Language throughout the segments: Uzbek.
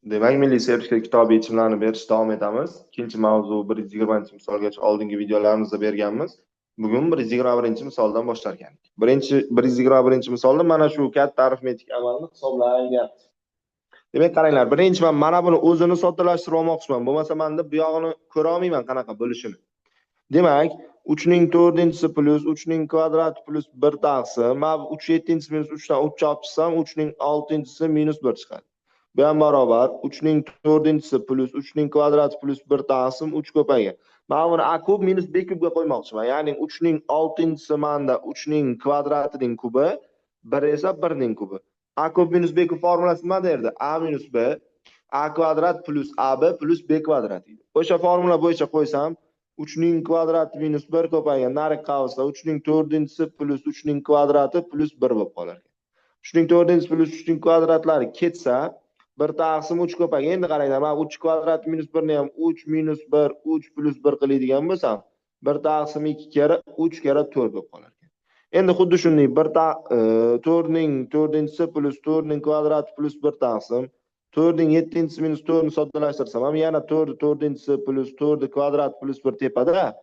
Demak, milliy sertifikat kitobi yechimlarini berishda davom etamiz. Ikkinchi mavzu 120-misolgacha oldingi videolarimizda berganmiz. Bugun 121-misoldan boshlar ekandik. Birinchi 121-misolda mana shu katta arifmetik amalni hisoblang deyapti. Demak, qaranglar, birinchi men mana buni o'zini soddalashtirib olmoqchiman. Bo'lmasa menda bu yog'ini ko'ra olmayman qanaqa bo'lishini. Demak, 3 ning 4-si plus 3 ning kvadrati plus 1 taqsim, mana bu 3 7-si minus 3 dan 3 olib chiqsam, 3 ning 6-si minus 1 chiqadi. Bu ham barobar 3 ning 4-si plus 3 ning kvadrati plus 1 taqsim 3 ko'paygan. Men buni a kub minus b kubga qo'ymoqchiman. Ya'ni 3 ning 6-si menda 3 ning kvadratining kubi, 1 esa 1 ning kubi. A kub minus b kub formulasi nima derdi? A minus b, a kvadrat plus ab plus b kvadrat edi. O'sha formula bo'yicha qo'ysam, 3 ning kvadrati minus 1 ko'paygan nariq qavsda 3 ning 4-si plus 3 ning kvadrati plus 1 bo'lib qolar ekan. 3 ning 4-si plus 3 ning kvadratlari ketsa, 1 taqsim 3 ko'paygan. Endi qaranglar, men 3 kvadrat minus 1 ni ham 3 minus 1, 3 plus 1 qiladigan bo'lsam, 1 taqsim 2 karra 3 karra 4 bo'lib qolar ekan. Endi xuddi shunday 4 ning 4-si plus 4 ning kvadrati plus 1 taqsim 4 ning 7-si minus 4 ni soddalashtirsam ham yana 4 4-si plus 4 kvadrat plus 1 tepada.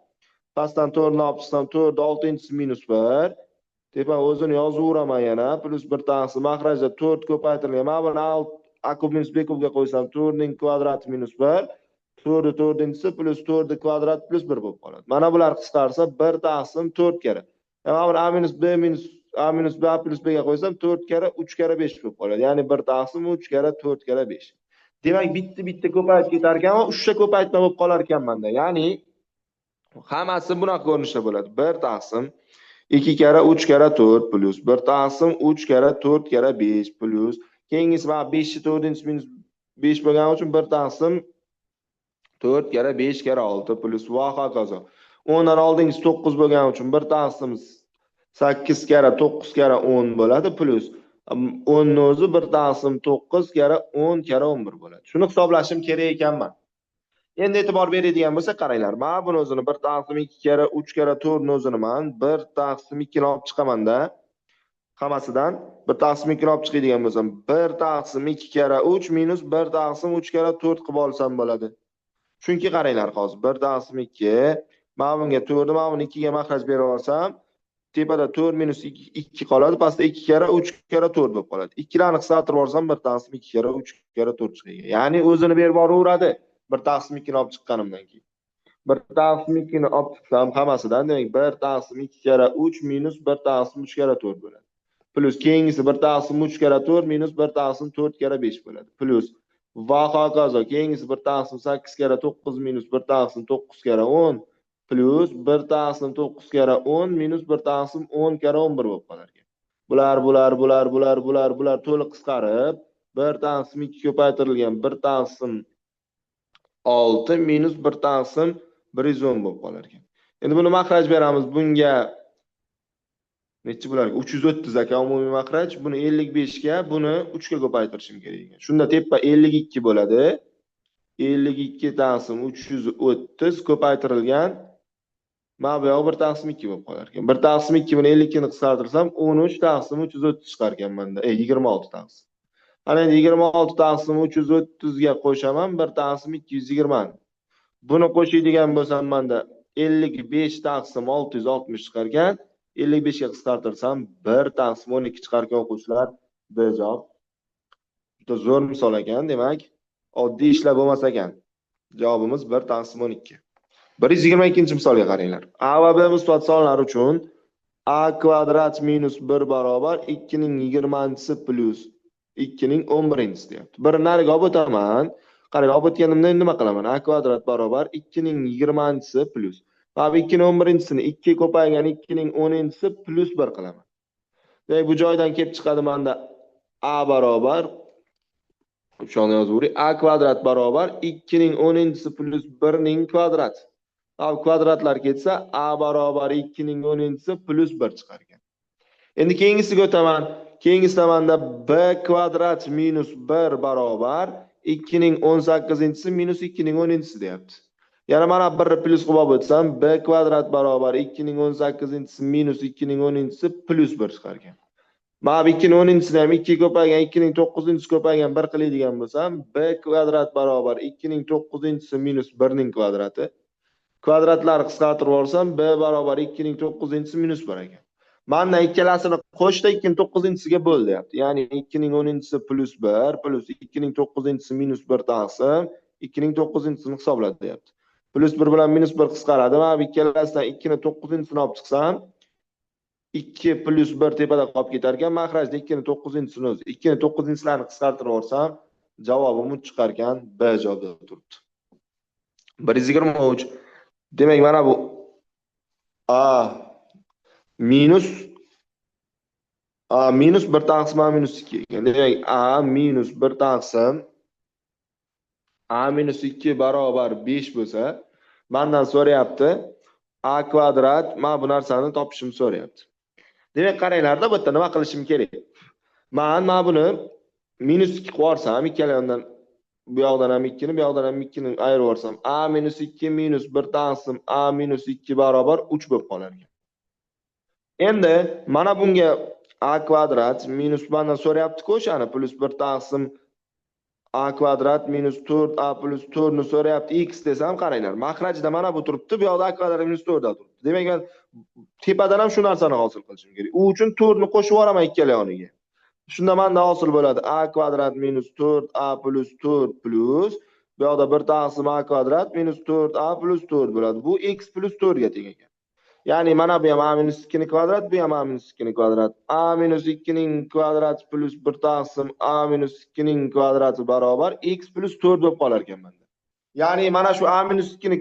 Pastdan 4 ni olib chiqsam 4 6-si minus 1. Tepa o'zini yozaveraman yana plus 1 taqsim mahrajda 4 ko'paytirilgan. Mana buni a kub minus b kubga qo'ysam 4 ning kvadrati minus 1, 4 4-si plus 4 kvadrat plus 1 bo'lib qoladi. Mana bular qisqarsa 1 taqsim 4 karra. Mana buni a minus b minus a minus b a plus b ga qo'ysam 4 karra 3 karra 5 bo'lib qoladi. Ya'ni 1 taqsim 3 karra 4 karra 5. Demak, bitta-bitta ko'payib ketar ekan va 3 ta ko'paytma bo'lib qolar ekan menda. Ya'ni hammasi bunaqa ko'rinishda bo'ladi. 1 taqsim 2 karra 3 karra 4 plus 1 taqsim 3 karra 4 karra 5 plus keyingisi mana 5 ni 4 minus 5 bo'lgani uchun 1 taqsim 4 karra 5 karra 6 plus va hokazo. 10 dan oldingisi 9 bo'lgani uchun 1 taqsim 8 karra 9 karra 10 bo'ladi plus 10 ni o'zi 1 taqsim 9 karra 10 karra 11 bo'ladi. Shuni hisoblashim kerak ekanman. Endi e'tibor beradigan bo'lsa qaranglar, mana buni o'zini 1 taqsim 2 karra 3 karra 4 ni o'zini man 1 taqsim 2 ni olib chiqaman-da. Hammasidan 1 taqsim 2 ni olib chiqadigan bo'lsam 1 taqsim 2 karra 3 minus 1 taqsim 3 karra 4 qilib olsam bo'ladi. Chunki qaranglar hozir 1 taqsim 2 mana bunga 4 ni mana buni 2 ga mahraj berib olsam tepada 4 minus 2 qoladi, pastda 2 karra 3 karra 4 bo'lib qoladi. 2larni qisqartirib olsam 1 taqsim 2 karra 3 karra 4 chiqadi. Ya'ni o'zini berib boraveradi 1 taqsim 2 ni olib chiqqanimdan keyin. 1 taqsim 2 ni olib chiqsam hammasidan demak 1 taqsim 2 karra 3 minus 1 taqsim 3 karra 4 bo'ladi. Plus keyingisi 1 taqsim 3 karra 4 minus 1 taqsim 4 karra 5 bo'ladi. Plus va hokazo keyingisi 1 taqsim 8 karra 9 minus 1 taqsim 9 karra 10 plus 1 taqsim 9 karra 10 minus 1 taqsim 10 karra 11 bo'lib qolar ekan. Bular, bular, bular, bular, bular, bular to'liq qisqarib 1 taqsim 2 ko'paytirilgan 1 taqsim 6 minus 1 taqsim 110 bo'lib qolar ekan. Endi buni mahraj beramiz. Bunga nechi bo'lar? 330 ekan umumiy mahraj. Buni 55 ga, buni 3 ga ko'paytirishim kerak ekan. Shunda tepa 52 bo'ladi. 52 taqsim 330 ko'paytirilgan mana bu yoq 1 taqsim 2 bo'lib qolar ekan. 1 taqsim 2 buni 52 ni qisqartirsam 13 taqsim 330 chiqar ekan menda. 26 taqsim. Ana endi 26 taqsim 330 ga qo'shaman 1 taqsim 220 ni. Buni qo'shadigan bo'lsam menda 55 taqsim 660 chiqar ekan. 55 ga qisqartirsam 1 taqsim 12 chiqar ekan o'quvchilar. B javob. Juda zo'r misol ekan, demak, oddiy ishlar bo'lmas ekan. Javobimiz 1 taqsim 12. 122-misolga qaranglar. A va B musbat sonlar uchun a kvadrat minus 1 barobar 2 ning 20-si plus 2 ning 11-si deyapti. Bir nariga olib o'taman. Qarang, olib o'tganimda endi nima qilaman? A kvadrat barobar 2 ning 20-si plus mana bu 2 ning 11-sini 2 ko'paygan 2 ning 10-si plus 1 qilaman. Demak, bu joydan kelib chiqadi menda a barobar o'shani yozaveray. A kvadrat barobar 2 ning 10-si plus 1 ning kvadrati. Al kvadratlar ketsa a barobar 2 ning 10-si plus 1 chiqar ekan. Endi keyingisiga o'taman. Keyingisida menda b kvadrat minus 1 barobar 2 ning 18-si minus 2 ning 10-si deyapti. Yana mana 1 plus qilib olib o'tsam b kvadrat barobar 2 ning 18-si minus 2 ning 10-si plus 1 chiqar ekan. Mana bu 2 ning 10-chisini ham 2 ko'paygan 2 ning 9-chisi ko'paygan 1 qiladigan bo'lsam, b kvadrat barobar 2 ning 9-chisi minus 1 ning kvadrati. Kvadratlarni qisqartirib yuborsam, b barobar 2 ning 9-chisi minus 1 ekan. Mandan ikkalasini qo'shda 2 ning 9-chisiga bo'l deyapti. Ya'ni 2 ning 10-chisi plus 1 plus 2 ning 9-chisi minus 1 taqsim 2 ning 9-chisini hisobladi deyapti. Plus 1 bilan minus 1 qisqaradi. Mana bu ikkalasidan 2 ning 9-chisini olib chiqsam, 2 plus 1 tepada qolib ketar ekan. Mahrajda 2 ning 9-chisini o'zi. 2 ning 9-chilarini qisqartirib yuborsam, javobim 3 chiqar ekan. B javobda turibdi. 123. Demak, mana bu a minus a minus 1 taqsim a minus 2 ekan. Demak, a minus 1 taqsim a minus 2 barobar 5 bo'lsa, mendan so'rayapti a kvadrat, mana bu narsani topishimni so'rayapti. Demak, qaranglarda, bu yerda nima qilishim kerak? Men mana buni minus 2 qilib yuborsam, ikkala yondan, bu yoqdan ham 2 ni, bu yoqdan ham 2 ni ayirib yuborsam, a minus 2 minus 1 taqsim a minus 2 barobar 3 bo'lib qolar ekan. Endi mana bunga a kvadrat minus mendan so'rayapti-ku o'shani plus 1 taqsim a kvadrat minus 4 a plus 4 ni so'rayapti. X desam, qaranglar, mahrajda mana bu turibdi, bu yoqda a kvadrat minus 4 da turibdi. Demak, men tepadan ham shu narsani hosil qilishim kerak. U uchun 4 ni qo'shib yuboraman ikkala yoniga. Shunda menda hosil bo'ladi a kvadrat minus 4 a plus 4 plus bu yoqda 1 taqsim a kvadrat minus 4 a plus 4 bo'ladi. Bu x plus 4 ga teng ekan. Ya'ni mana bu ham a minus 2 ning kvadrat, bu ham a minus 2 ning kvadrat. A minus 2 ning kvadrati plus 1 taqsim a minus 2 ning kvadrati barobar x plus 4 bo'lib qolar ekan menda. Ya'ni mana shu a minus 2 ni,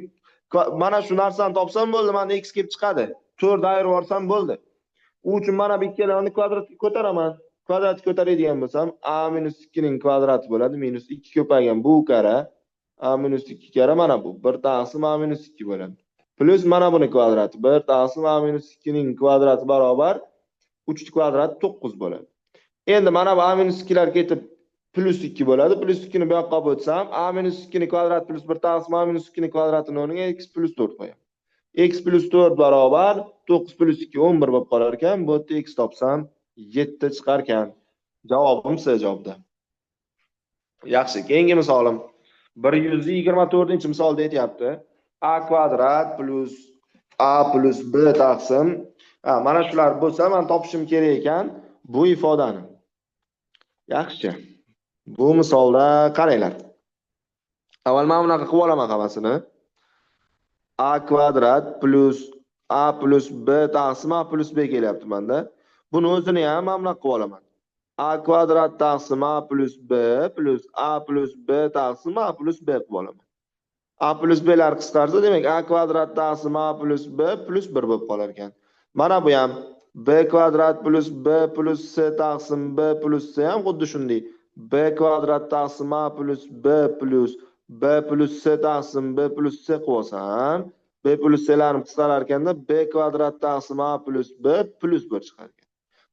mana shu narsani topsam bo'ldi, menda x kelib chiqadi. 4 ayirib yuborsam bo'ldi. U uchun mana bu ikkalasini kvadratga ko'taraman. Kvadratga ko'taradigan bo'lsam, a minus 2 ning kvadrati bo'ladi. Minus 2 ko'paygan bu karra, a minus 2 karra mana bu 1 taqsim a minus 2 bo'ladi. Plus mana buni kvadrati 1 taqsim a minus 2 ning kvadrati barobar 3 kvadrat 9 bo'ladi. Endi mana bu a minus 2 lar ketib plus 2 bo'ladi. Plus 2 ni bu yoqqa olib o'tsam, a minus 2 ning kvadrat plus 1 taqsim a minus 2 ning kvadratini o'rniga x plus 4 qo'yaman. X plus 4 barobar 9 plus 2 11 bo'lib qolar ekan. Bu yerda x topsam 7 chiqar ekan. Javobim C javobda. Yaxshi, keyingi misolim 124-misolda aytyapti. A kvadrat plus a plus b taqsim. Mana shular bo'lsa, men topishim kerak ekan bu ifodani. Yaxshi. Bu misolda qaranglar. Avval men bunaqa qilib olaman hammasini. A kvadrat plus a plus b taqsim a plus b kelyapti menda. Buni o'zini ham men bunaqa qilib olaman. A kvadrat taqsim a plus b plus a plus b taqsim a plus b qilib olaman. A plus b lar qisqarsa, demak a kvadrat taqsim a plus b plus 1 bo'lib qolar ekan. Mana bu ham b kvadrat plus b plus c taqsim b plus c ham xuddi shunday. B kvadrat taqsim a plus b plus b plus c taqsim b plus c qilib olsam, b plus c larim qisqarar ekanda b kvadrat taqsim a plus b plus 1 chiqar ekan.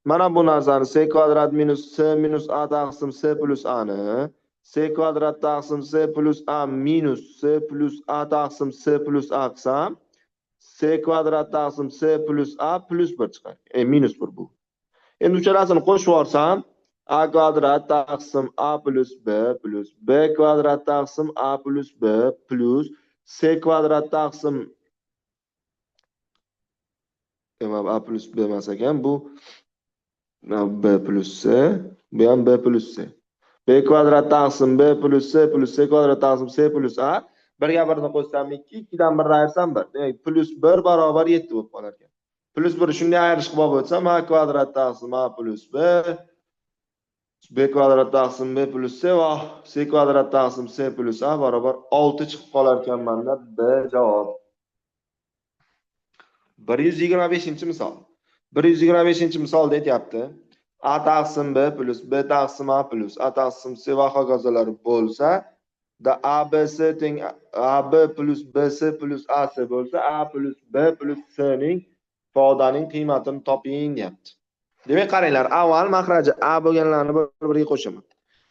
Mana bu narsani c kvadrat minus c minus a taqsim c plus a ni c kvadrat taqsim c plus a minus c plus a taqsim c plus a qilsam, c kvadrat taqsim c plus a plus 1 chiqar. Minus 1 bu. Endi uchalasini qo'shib yuborsam, a kvadrat taqsim a plus b plus b kvadrat taqsim a plus b plus c kvadrat taqsim a plus b emas ekan, bu b plus c, bu ham b plus c. B kvadrat taqsim b plus c plus c kvadrat taqsim c plus a, birga birni qo'shsam 2, 2dan 1 ayirsam 1. Demak, plus 1 barobar 7 bo'lib qolar ekan. Plus 1 shunday ayirish qilib olib o'tsam, a kvadrat taqsim a plus b, b kvadrat taqsim b plus c va c kvadrat taqsim c plus a barobar 6 chiqib qolar ekan menda B javob. 125-misol. 125-misolda aytyapti. A taqsim B plus B taqsim A plus A taqsim C va hokazolar bo'lsa, da A B C teng A B plus B C plus A C bo'lsa, A plus B plus C ning ifodaning qiymatini toping deyapti. Demak, qaranglar, avval mahraji A bo'lganlarni bir-biriga qo'shaman.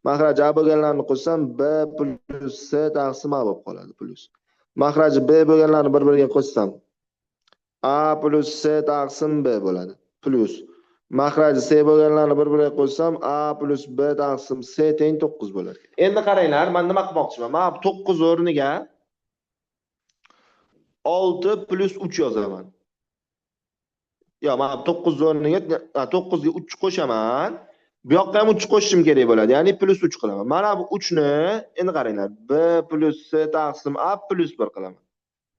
Mahraji A bo'lganlarni qo'shsam B plus C taqsim A bo'lib qoladi plus. Mahraji B bo'lganlarni bir-biriga qo'shsam A plus C taqsim B bo'ladi plus. Mahraji C bo'lganlarni bir-biriga qo'shsam A plus B taqsim C teng 9 bo'lar ekan. Endi qaranglar, men nima qilmoqchiman? Men 9 o'rniga 6 plus 3 yozaman. Yo, men 9 o'rniga 9 ga 3 qo'shaman. Bu yoqqa ham 3 qo'shishim kerak bo'ladi. Ya'ni plus 3 qilaman. Mana bu 3 ni endi qaranglar, B plus C taqsim A plus 1 qilaman.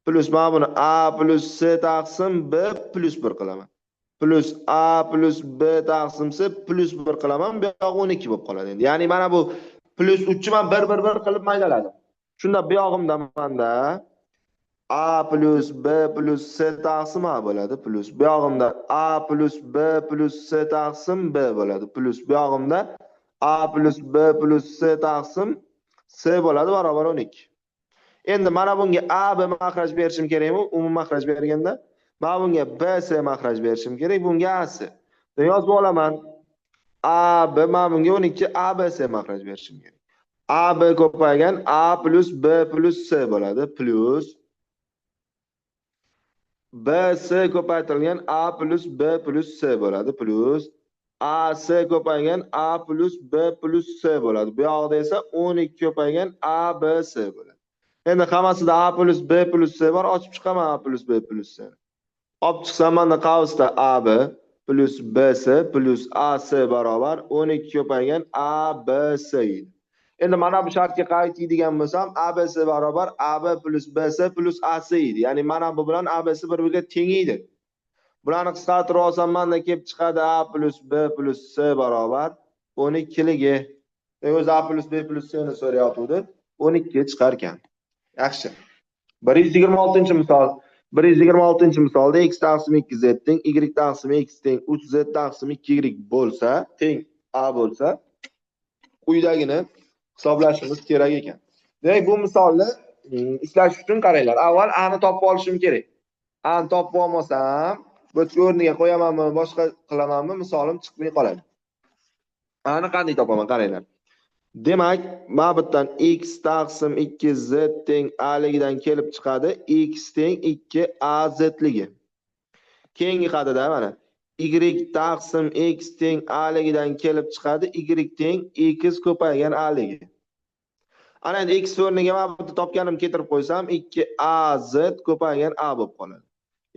Plus mana buni A plus C taqsim B plus 1 qilaman. Plus A plus B taqsim C plus 1 qilaman. Bu yoq 12 bo'lib qoladi endi. Ya'ni mana bu plus 3 ni men 1 1 1 qilib maydaladim. Shunda bu yog'imda menda A plus B plus C taqsim A bo'ladi, plus bu yog'imda A plus B plus C taqsim B bo'ladi, plus bu yog'imda A plus B plus C taqsim C bo'ladi, barobar 12. Endi mana bunga A B mahraj berishim kerakmi? Umumiy mahraj berganda mana bunga B C mahraj berishim kerak, bunga A C. Yozib olaman. A B mana bunga 12 A B C mahraj berishim kerak. A B ko'paygan A plus B plus C bo'ladi, plus B C ko'paytirilgan A plus B plus C bo'ladi, plus A C ko'paygan A plus B plus C bo'ladi. Bu yoqda esa 12 ko'paygan A B C bo'ladi. Endi hammasida A plus B plus C bor, ochib chiqaman A plus B plus C. Olib chiqsam mana qavsda A B plus B C plus A C barobar 12 ko'paygan A B C edi. Endi mana bu shartga qaytadigan bo'lsam A B C barobar A B plus B C plus A C edi. Ya'ni mana bu bilan A B C bir-biriga teng edi. Bularni qisqartirib olsam menda kelib chiqadi A plus B plus C barobar 12ligi. O'zi A plus B plus C ni so'rayotgandi. 12 chiqar ekan. Yaxshi. 126-misol. 126-misolda x taqsim 2 z teng y taqsim x teng 3 z taqsim 2 y bo'lsa, teng a bo'lsa, quyidagini hisoblashimiz kerak ekan. Demak, bu misolni ishlash uchun qaranglar. Avval a ni topib olishim kerak. A ni topib olmasam, bu o'rniga qo'yamanmi, boshqa qilamanmi, misolim chiqmay qoladi. A ni qanday topaman, qaranglar. Demak, mana bu yerdan x taqsim 2 z teng a ligidan kelib chiqadi x teng 2 a z ligi. Keyingi qadida mana y taqsim x teng a ligidan kelib chiqadi y teng x ko'paygan a ligi. Ana endi x o'rniga mana bu yerda topganim keltirib qo'ysam 2 a z ko'paygan a bo'lib qoladi.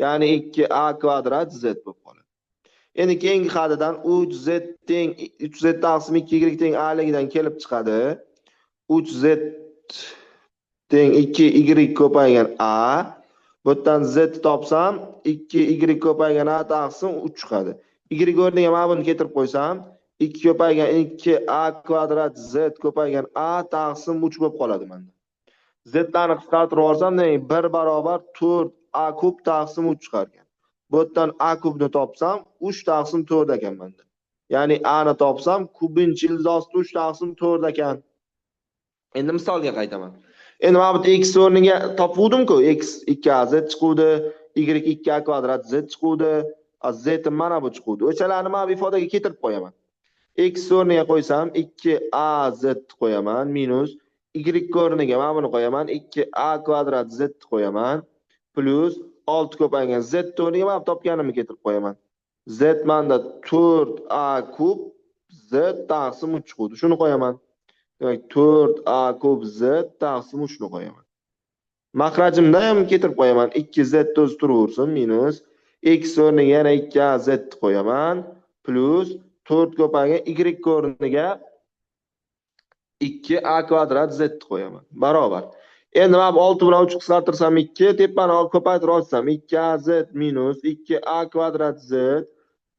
Ya'ni 2 a kvadrat z bo'lib qoladi. Endi keyingi qadidan 3 z teng 3 z taqsim 2 y teng a ligidan kelib chiqadi 3 z teng 2 y ko'paygan a. Bu yerdan z topsam 2 y ko'paygan a taqsim 3 chiqadi. Y o'rniga mana buni keltirib qo'ysam 2 ko'paygan 2 a kvadrat z ko'paygan a taqsim 3 bo'lib qoladi menda. Z larni qisqartirib yuborsam, 1 barobar 4 a kub taqsim 3 chiqar ekan. Bu yerdan a kubni topsam 3 taqsim 4 ekan menda. Ya'ni a ni topsam kubinchi ildiz 3 taqsim 4 ekan. Endi misolga qaytaman. Endi mana bu x o'rniga topuvdim-ku, x 2 a z chiquvdi, y 2 a kvadrat z chiquvdi, z mana bu chiquvdi. O'shalarni mana bu ifodaga keltirib qo'yaman. X o'rniga qo'ysam 2 a z qo'yaman minus y o'rniga mana buni qo'yaman 2 a kvadrat z qo'yaman plus 6 ko'paygan z o'rniga mana bu topganimni keltirib qo'yaman. Z menda 4 a kub z taqsim 3 chiquvdi. Shuni qo'yaman. Demak 4 a kub z taqsim 3 ni qo'yaman. Mahrajimda ham keltirib qo'yaman. 2 z o'zi turaversin minus x o'rniga yana 2 a z qo'yaman plus 4 ko'paygan y o'rniga 2 a kvadrat z qo'yaman. Barobar. Endi mana bu 6 bilan 3 qisqartirsam 2, tepani ko'paytirib olsam 2 a z minus 2 a kvadrat z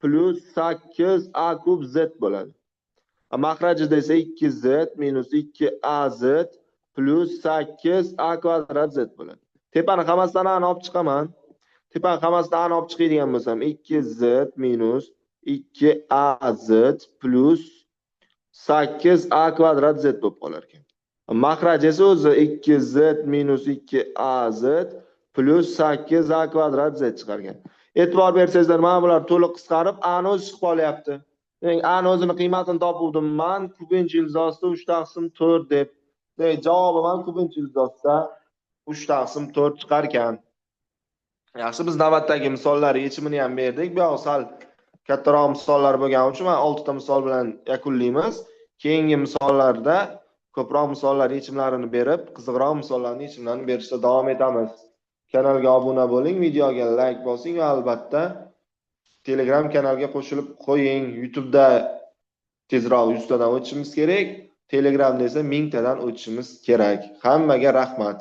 plus 8 a kub z bo'ladi. Mahrajida esa 2 z minus 2 a z plus 8 a kvadrat z bo'ladi. Tepani hammasidan a ni olib chiqaman. Tepani hammasidan a ni olib chiqadigan bo'lsam 2 z minus 2 a z plus 8 a kvadrat z bo'lib qolar ekan. Mahraj esa o'zi 2 z minus 2 a z plus 8 a kvadrat z chiqargan. E'tibor bersangizlar, mana bular to'liq qisqarib a ni o'zi chiqib qolyapti. Demak, a ni o'zini qiymatini topuvdim man kubinchi ildiz ostida 3 taqsim 4 deb. Demak, javobi man kubinchi ildiz ostida 3 taqsim 4 chiqar ekan. Yaxshi, biz navbatdagi misollar yechimini ham berdik. Bu yoq sal Kattaroq misollar bo'lgani uchun man 6 ta misol bilan yakunlaymiz. Keyingi misollarda ko'proq misollar yechimlarini berib, qiziqroq misollarning yechimlarini berishda davom etamiz. Kanalga obuna bo'ling, videoga like bosing va albatta Telegram kanalga qo'shilib qo'ying. YouTube'da tezroq 100 tadan o'tishimiz kerak. Telegramda esa 1000 tadan o'tishimiz kerak. Hammaga rahmat.